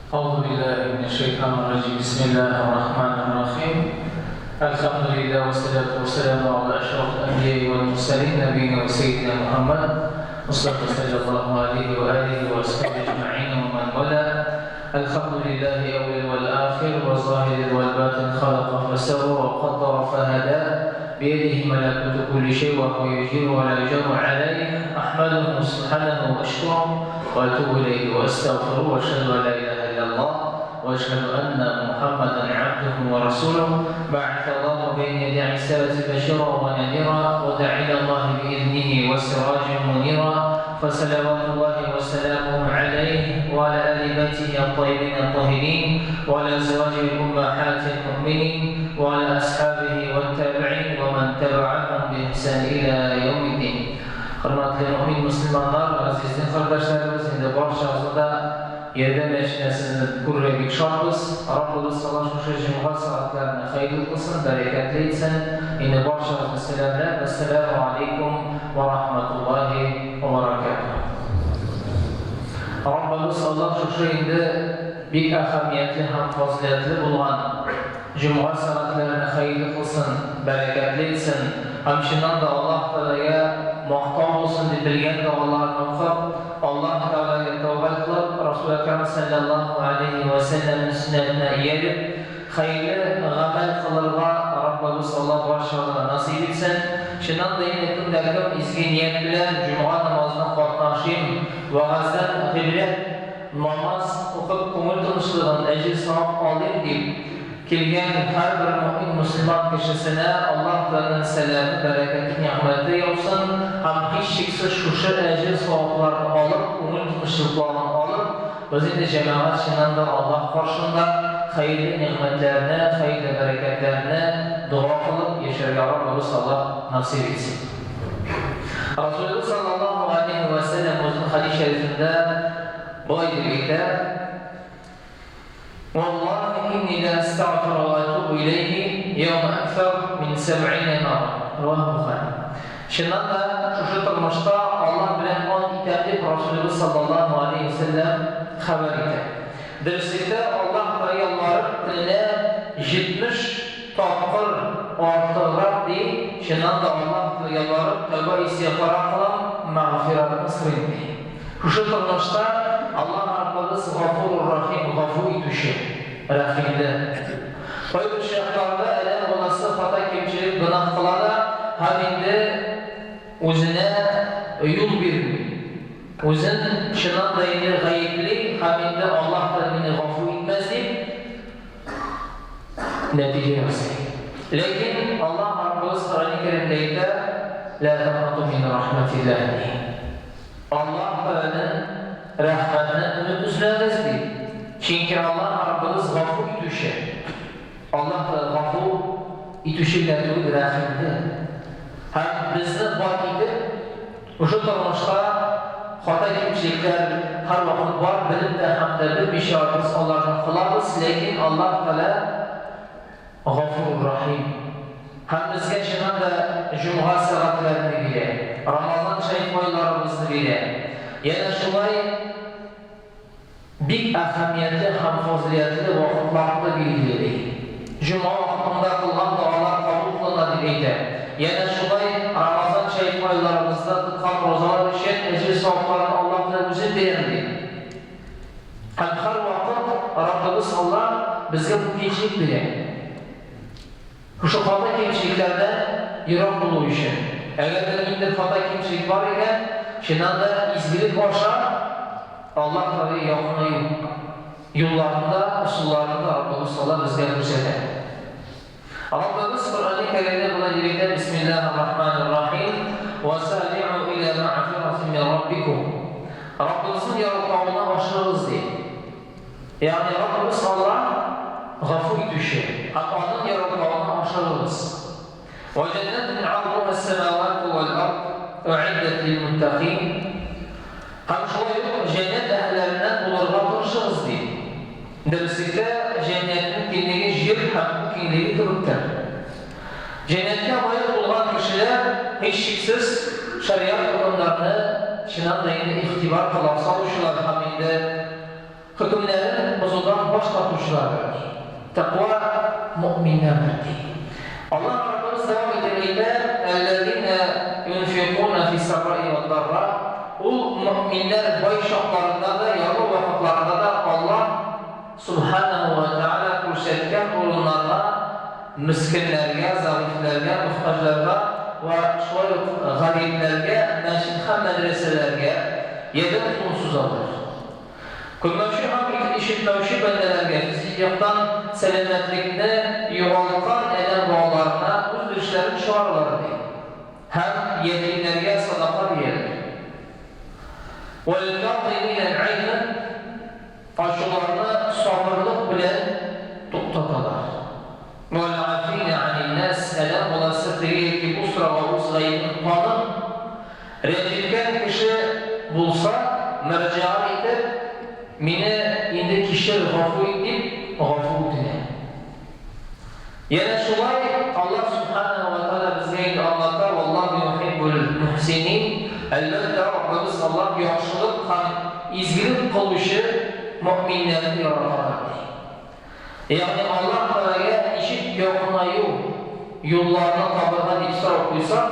Әгъузу биллаһи минәш шәйтанир раҗим. Бисмиллаһир рахманир рахим. Әлхәмдүлилләһ вәссәлату вәссәламу аля әшрафил әнбияи вәл мурсәлин нәбиина вә сәййидина Мухаммад Мустафа салләллаһу алейһи вә алихи вә асхабиһи әҗмәгыйн вә ман вәла. Әлхәмдүлилләһи әүвәл вәл ахир вә заһир вәл батин халака фәсәвва вә каддара фәһәдә биядиһи мәләкүтү кулли шәй вә һуә юҗиру вә лә юҗару аләйһ әхмәдүһү сүбхәнәһү вә әшкүрүһ вә әтүбү иләйһи вә әстәгъфирүһ вә әшһәдү ән лә иләһә илләллаһ вә әшһәдү әннә Мухәммәдән габдүһү вә расүлүһ бәгъәсәллаһу бәйнә ядәй сәәти бәширә вә нәзирә вә дәгъа иләллаһи биизниһи вә сираҗән мөнирә فصلوات الله وسلامه عليه وعلى آل بيته الطيبين الطاهرين وعلى أزواجه أمهات المؤمنين وعلى أصحابه والتابعين ومن تبعهم بإحسان إلى يوم الدين. Хөрмәтле мөмин мөселманнар, газиз дин кардәшләребез, инде барчагызны да Ярдәм мәчетенә сезне күрергә бик шатбыз. Раббыбыз Алла шушы җомга сәгатьләрне хәерле кылсын, бәрәкәтле итсен. Инде барчагызны сәламләп, Әссәләмү алейкум вә рахматуллаһи вә бәрәкәтүһ. Раббыбыз Алла шушы инде бик әһәмиятле һәм фазыйләтле булган җомга сәгатьләрне хәерле кылсын, бәрәкәтле итсен. Һәм чыннан да Аллаһ Тәгаләгә мактау булсын дип белгән догаларны укып, Аллаһ Тәгаләгә тәүбә кылып, Расул Әкрам салләллаһу галәйһи вә сәлләмнең сөннәтенә ияреп, хәерле гамәл кылырга Раббыбыз Аллаһ барчабызга насыйп итсен. Чыннан да инде кем дә кем изге ният белән җомга намазына катнашыйм, вәгазьдән гыйбрәт, намаз укып күңел тынычлыгын, әҗер-савап алыйм дип, Килгән һәрбер мөэмин мөселман кешесенә Аллаһ Тәгаләнең сәламе, бәрәкәте, нигъмәте яусын һәм һичшиксез шушы әҗер-савапларны алып, күңел тынычлыкларын алып, без инде җәмәгать чыннан да Аллаһ каршында хәерле нигъмәтләрне, хәерле бәрәкәтләрне дога кылып яшәргә Раббыбыз Аллаһ насыйп итсен. Расулебез саллаллаһу галәйһи вә сәлләм үзенең хәдис шәрифендә болай дип әйтә, Валлаһи инни лә әстәгъфиру вә әтүбу иләйһи яума әксәр мин сәбгыйнә мәрра. Раваһу Бухари. Чыннан да, шушы тормышта Аллаһ белән ант итәм дип Расулебез саллаллаһу галәйһи вә сәлләм хәбәр итә. Дөреслектә, Аллаһка ялварып көненә 70 тапкыр артыграк ди, чыннан да Аллаһка ялварып тәүбә-истигъфарга кылам, мәгъфиратны сорыйм ди. Шушы тормышта Аллаһ Раббыбыз Гафурур-Рахим, Гафу итүче, Рәхимле. Кайбер очракларда адәм баласы хата-кимчелек, гөнаһ кыла да һәм инде үзенә юл бирми. Үзен чыннан да инде гаепли һәм инде Аллаһ та мине гафу итмәс дип нәтиҗә ясый. Ләкин Аллаһ Раббыбыз Коръәни Кәримдә әйтә, Лә тәкънату мин рахмәтилләһ ди. Аллаһ Тәгаләнең рәхмәтеннән өмет өзмәгез, ди. Чөнки Аллаһ Раббыбыз гафу итүче. Аллаһ Тәгалә гафу итүче генә түгел, рәхимле. Һәм безне бар итеп, шушы тормышта хата-кимчелекләр һәрвакыт бар, белеп тә һәм дә белмичә без аларны кылабыз, ләкин Аллаһ Тәгалә Гафурур Рахим. Һәм безгә чыннан да җомга сәгатьләрне бирә, Рамазан шәриф айларыбызны бирә. Янә шулай бик әһәмиятле һәм фазыйләтле вакытларны билгели. Җомга вакытында кылган догалар кабул кылына дип әйтә. Янә шулай Рамазан шәриф айларыбызда тоткан уразалар өчен әҗер-савапларны Аллаһ Тәгалә үзе бирәм ди. Һәм һәрвакыт Раббыбыз Алла безгә мөмкинчелек бирә. Шушы хата-кимчелекләрдән ерак булу өчен. Әгәр дә ниндидер хата-кимчелек бар икән, чыннан да изгелек аша Аллаһ Тәгаләгә якынаю юлларын да, ысулларын да Раббыбыз Алла безгә күрсәтә. Раббыбыз Коръәни Кәримдә болай дип әйтә, Бисмиллаһир-рахманир-рахим, Вә сари'у иля мәгъфиратин мин Раббикум. Раббыгызның ярылкавына ашыгыгыз, ди. Ягъни Раббыбыз Аллаһ гафу итүче, һәм Аның ярылкавына ашыгыгыз. Вә җәннәтин гардуһас-самавату вәл-ард уиддәт лил-муттакин. Һәм шулай ук җәннәт әһелләреннән булырга тырышыгыз, ди. Дөреслектә, җәннәтнең киңлеге җир һәм күк киңлеге кебектер. Җәннәткә лаек булган кешеләр, һичшиксез, шәригать хөкемнәрне чыннан да инде игътибар колак салучылар һәм инде хөкемнәрен бозудан. баш тартучылардыр. Тәкъва мөэминнәрдер, ди. Аллаһ Раббыбыз дәвам итеп әйтә, Әлләзинә юнфикуна фиссарраи вәд-дарра, ул мөэминнәр бай чакларында да, ярлы вакытларында да Аллаһ Субханаһу вә Тәгалә күрсәткән урыннарга мескеннәргә, зәгыйфьләргә, мохтаҗларга вә шулай ук гарипләргә, мәчет һәм мәдрәсәләргә ярдәм кулын сузалар. Күрмәүче һәм ишетмәүче бәндәләргә, физик яктан сәламәтлекне югалткан адәм балаларына үз өлешләрен чыгаралар, ди. Һәм ятимнәргә садака бирәләр. Вәл-каазиминәл гайза, ачуларны сабырлык белән туктаталар. Вәл-аафинә анин-нас, адәм баласы теге яки бу сорауга үз гаебен танып, Рәнҗеткән кеше булса, мөрәҗәгать итеп, Мине инде кичер, гафу ит, дип, гафу үтенә. Янә шулай Аллаһ Сүбхәнәһү вә Тәгалә безгә инде аңлата, Валлаһу юхиббул мухсинин, әлбәттә, Раббыбыз Аллаһ яхшылык һәм изгелек кылучы мөэминнәрне яратадыр, ди. Ягъни Аллаһ Тәгаләгә ничек якынаю юлларны табырга дип сорау куйсак,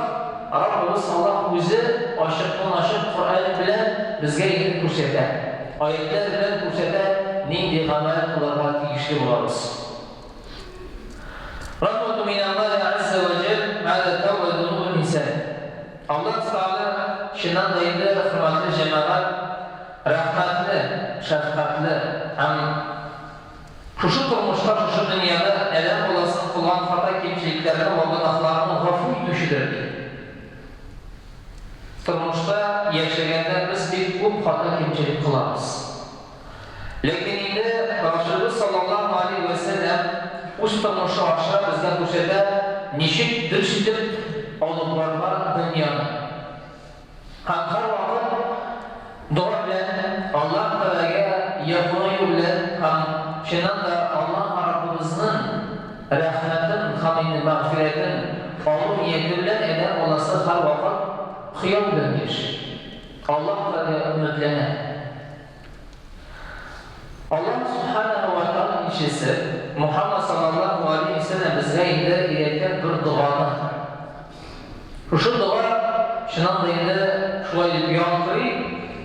Раббыбыз Аллаһ Үзе ачыктан-ачык Коръән белән безгә әйтеп күрсәтә, аятьләр белән күрсәтә нинди гамәл кылырга тиешле булабыз. Рахмату миналлаһи азза вә җәл галә тәүбә зунубил инсан. Аллаһ Тәгалә чыннан да инде, хөрмәтле җәмәгать, рәхмәтле, шәфкатьле һәм Шушы тормышта, шушы дөньяда адәм баласының кылган хата-кимчелекләрне вә гөнаһларны гафу итүчедер, ди. Тормышта яшәгәндә без бик күп хата-кимчелек кылабыз. Ләкин инде Расулебез саллаллаһу алейһи вә сәлләм үз тормышы аша безгә күрсәтә, ничек дөрес итеп алып барырга дөньяны. Һәм һәрвакыт дога белән Аллаһ Тәгаләгә якынаю белән һәм чыннан да Аллаһ Раббыбызның рәхмәтен һәм инде мәгъфирәтен алу нияте белән адәм баласы һәрвакыт хыял белән яши. Аллаһ Тәгаләгә өметләнә. Аллаһ Сүбхәнәһү вә Тәгалә илчесе Мухаммад саллаллаһу галәйһи вә сәлләм безгә инде өйрәткән бер доганы. Шушы дога чыннан да инде шулай дип яңгырый,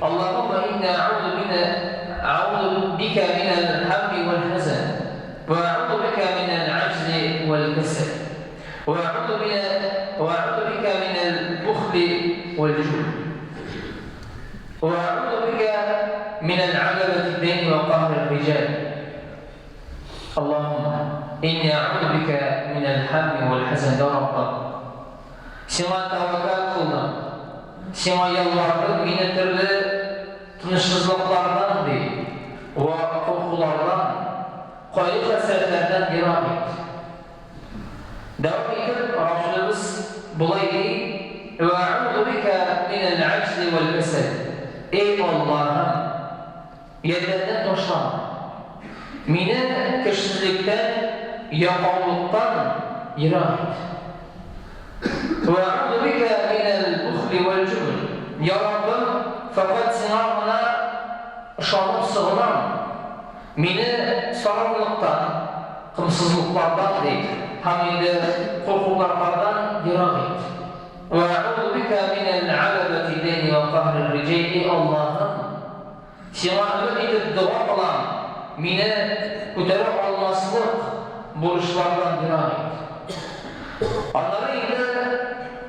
Аллаһумма инна әгъузу минә әгъузу бика минәл һәмми вәл хәзән, вә әгъузу бика минәл әҗзи вәл кәсәл, вә әгъузу минә вә әгъузу бика минәл бухли вәл җубн. Вә әгъузу бикә минәл галәбәти дәйни вә каһрир риҗал. Аллаһуммә инни әгъузу бикә минәл һәмми вәл хәзән. Я Раббым, Сиңа тәвәккәл кылдым, Сиңа ялвардым, мине төрле тынычсызлыклардан, ди, вә куркулардан, кайгы-хәсрәтләрдән ерак ит. Дәвам итеп, Расулыбыз болай ди, Вә әгъузу бикә минәл әҗзи вәл кәсәл. Эй Аллаһым, ярдәмнән ташлама. Мине көчсезлектән, ялкаулыктан ерак ит. Вә әгъузу бикә минәл бухли вәл җубн. Я Раббым, фәкать Сиңа гына ышанып сыгынам. Мине саранлыктан, комсызлыклардан, ди, һәм инде куркуларлардан ерак ит. Вә әгъузу бикә минәл галәбәти дәйни вә каһрир риҗәл, И Аллаһым, Сиңа өмет итеп дога кылам, мине күтәрә алмаслык бурычлардан ерак ит. Аннары инде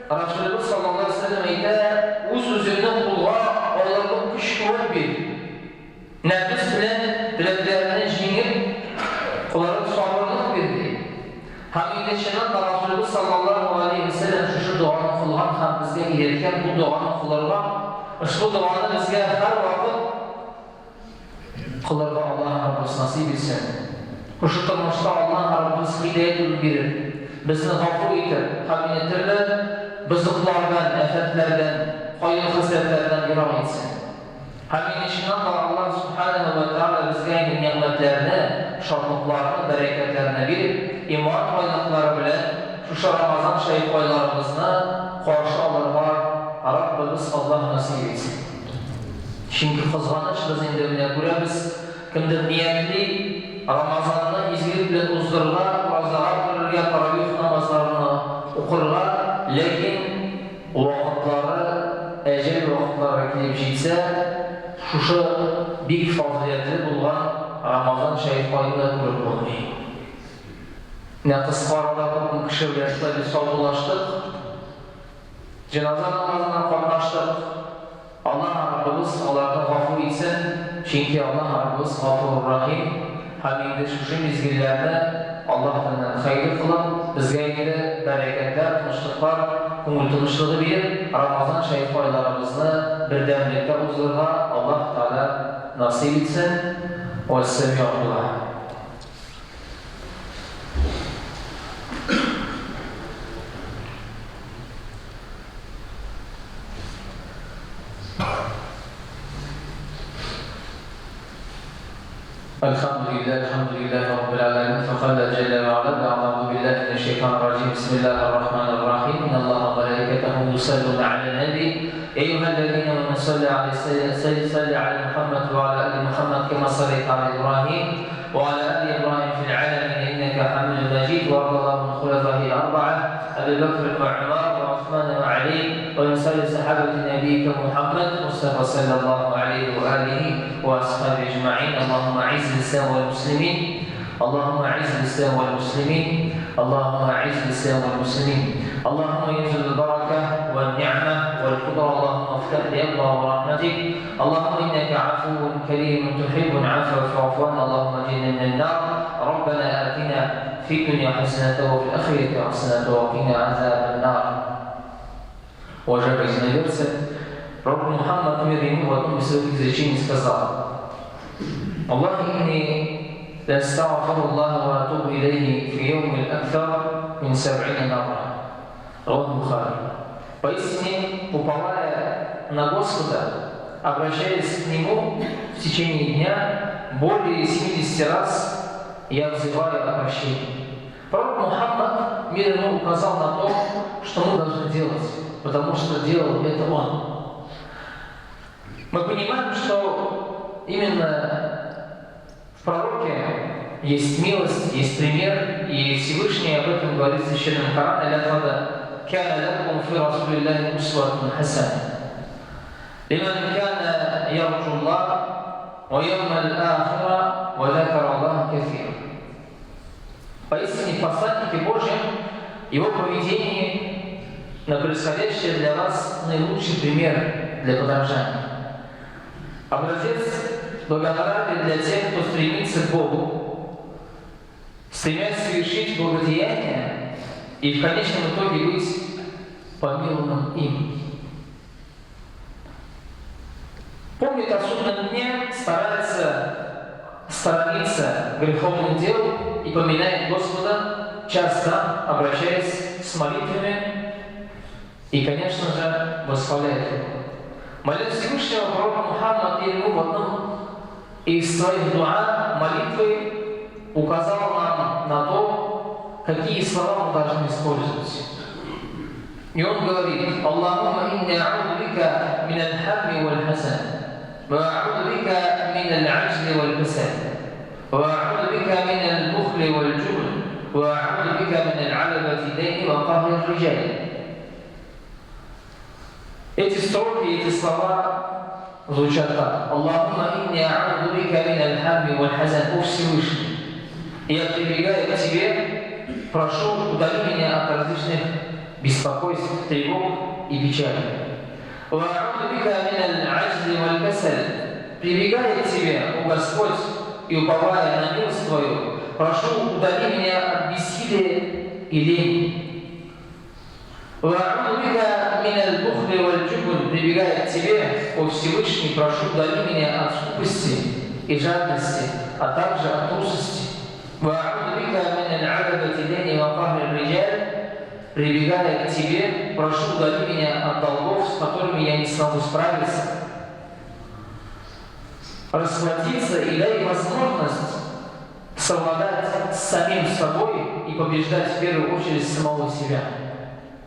Расулебез саллаллаһу галәйһи вә сәлләм әйтә, Үз-үзеңне кулга алырлык көч-куәт бир. Нәфес белән теләкләрне җиңеп, кулларын сабырлык бирде. Һәм инде чыннан да Расулебез саллаллаһу галәйһи вә сәлләм шушы доганы кылган һәм безгә өйрәткән бу доганы кылырга, ошбу доганы безгә һәрвакыт кылырга Аллаһ Раббыбыз насыйп итсен. Шушы тормышта Аллаһ Раббыбыз һидаять юлын биреп, безне гафу итеп һәм инде төрле бозыклардан, афәтләрдән, кайгы-хәсрәтләрдән ерак итсен. Һәм инде чыннан да Аллаһ Сүбхәнәһү вә Тәгалә безгә инде нигъмәтләрне, шатлыкларны, бәрәкәтләрне биреп, иман байлыклары белән шушы Рамазан шәриф айларыбызны каршы алырга Раббыбыз Аллаһ насыйп итсен. Чөнки кызганыч, без инде менә күрәбез, кемдер ниятли, Рамазанны изгелек белән уздырырга, уразага керергә, таравих намазларны укырга, ләкин вакытлары, әҗәл вакытлары килеп җитсә, шушы бик фазыйләтле булган Рамазан шәриф аен да күреп булмый. Менә кыска арада күпме кеше белән шулай без саубуллаштык. Җеназа намазына катнаштык. Аллаһ Раббыбыз аларны гафу итсен, чөнки Аллаһ Раббыбыз Гафурур Рахим, һәм инде шушы мизгелләрне Аллаһ Тәгаләдән хәерле кылып, безгә инде бәрәкәтләр, тынычлыклар, күңел тынычлыгы биреп, Рамазан шәриф айларыбызны бердәмлектә уздырырга Аллаһ Тәгалә насыйп итсен. Вәссәмигъ дуа. الحمد لله الحمد لله رب العالمين فقال جل وعلا بعد أعوذ بالله من الشيطان الرجيم بسم الله الرحمن الرحيم إن الله وملائكته يصلون على النبي أيها الذين آمنوا صلوا عليه صل على محمد وعلى آل محمد كما صليت على إبراهيم وعلى آل إبراهيم في العالمين إنك حميد مجيد وارض الله عن خلفائه الأربعة أبي بكر وعمر وعثمان وعلي ومن سائر صحابة نبيك محمد مصطفى صلى الله عليه وآله وأصحابه أجمعين اللهم أعز الإسلام والمسلمين اللهم أعز الإسلام والمسلمين اللهم أعز الإسلام والمسلمين اللهم ينزل البركة والنعمة والقدرة اللهم افتح لي أبواب رحمتك اللهم إنك عفو كريم تحب العفو فاعف عنا اللهم اجرنا من النار ربنا آتنا في الدنيا حسنة وفي الآخرة حسنة وقنا عذاب النار. Уважаемые единоверцы, пророк Мухаммад, мир ему, в одном из своих изречений сказал: والله إني لأستغفر الله وأتوب إليه في يوم أكثر من 70 مرة. رواه البخاري. Поистине, уповая на Господа, обращаясь к Нему в течение дня, более 70 раз я взываю о прощении. Пророк Мухаммад, мир ему, указал на то, что мы должны делать, потому что делал это он. Мы понимаем, что именно в пророке есть милость, есть пример, и Всевышний об этом говорит в Священном Коране: «لقد كان لكم في رسول الله أسوة حسنة لمن كان يرجو الله ويوم الآخر وذكر الله كثيرا». Поистине, в посланнике Божьем, его поведении на происходящее для вас наилучший пример для подражания. Образец благонравия для тех, кто стремится к Богу, стремясь совершить благодеяние и в конечном итоге быть помилованным им. Помнит о судном дне, старается сторониться греховных дел и поминает Господа, часто обращаясь с молитвами и, конечно же, восхваляет Его. Моля Всевышнего, пророк Мухаммад ему в одном из своих дуа, молитвы, указал нам на то, какие слова мы должны использовать. И он говорит: اللهم إني أعوذ بك من الهم والحزن، وأعوذ بك من العجز والكسل، وأعوذ بك من البخل والجبن، وأعوذ بك من غلبة الدين وقهر الرجال. Эти строки, эти слова звучат так: اللهم إني أعوذ بك من الهم والحزن. О Всевышний, я прибегаю к Тебе, прошу, удали меня от различных беспокойств, тревог и печали. وأعوذ بك من العجز والكسل. Прибегаю к Тебе, о Господь, и уповая на милость Твою, прошу, удали меня от бессилия и лени. وأعوذ بك من البخل والجبن. Прибегая к Тебе, о Всевышний, прошу, удали меня от скупости и жадности, а также от трусости. وأعوذ بك من غلبة الدين وقهر الرجال. Прибегая к Тебе, прошу, удали меня от долгов, с которыми я не смогу справиться, расплатиться, и дай возможность совладать с самим собой и побеждать в первую очередь самого себя.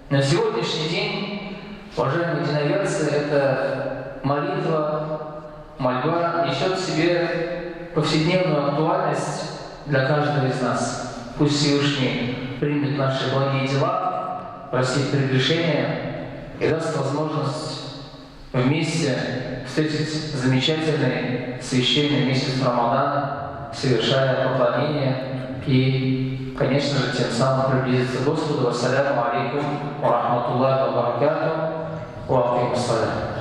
На сегодняшний день, уважаемые единоверцы, эта молитва, мольба несет в себе повседневную актуальность. для каждого из нас. Пусть Всевышний примет наши благие дела, простит прегрешения и даст возможность вместе встретить замечательный священный месяц Рамадана, совершая поклонение и, конечно же, тем самым приблизиться к Господу. Ассаляму алейкум ва рахматуллахи ва баракату. Ва алейкум ассалям.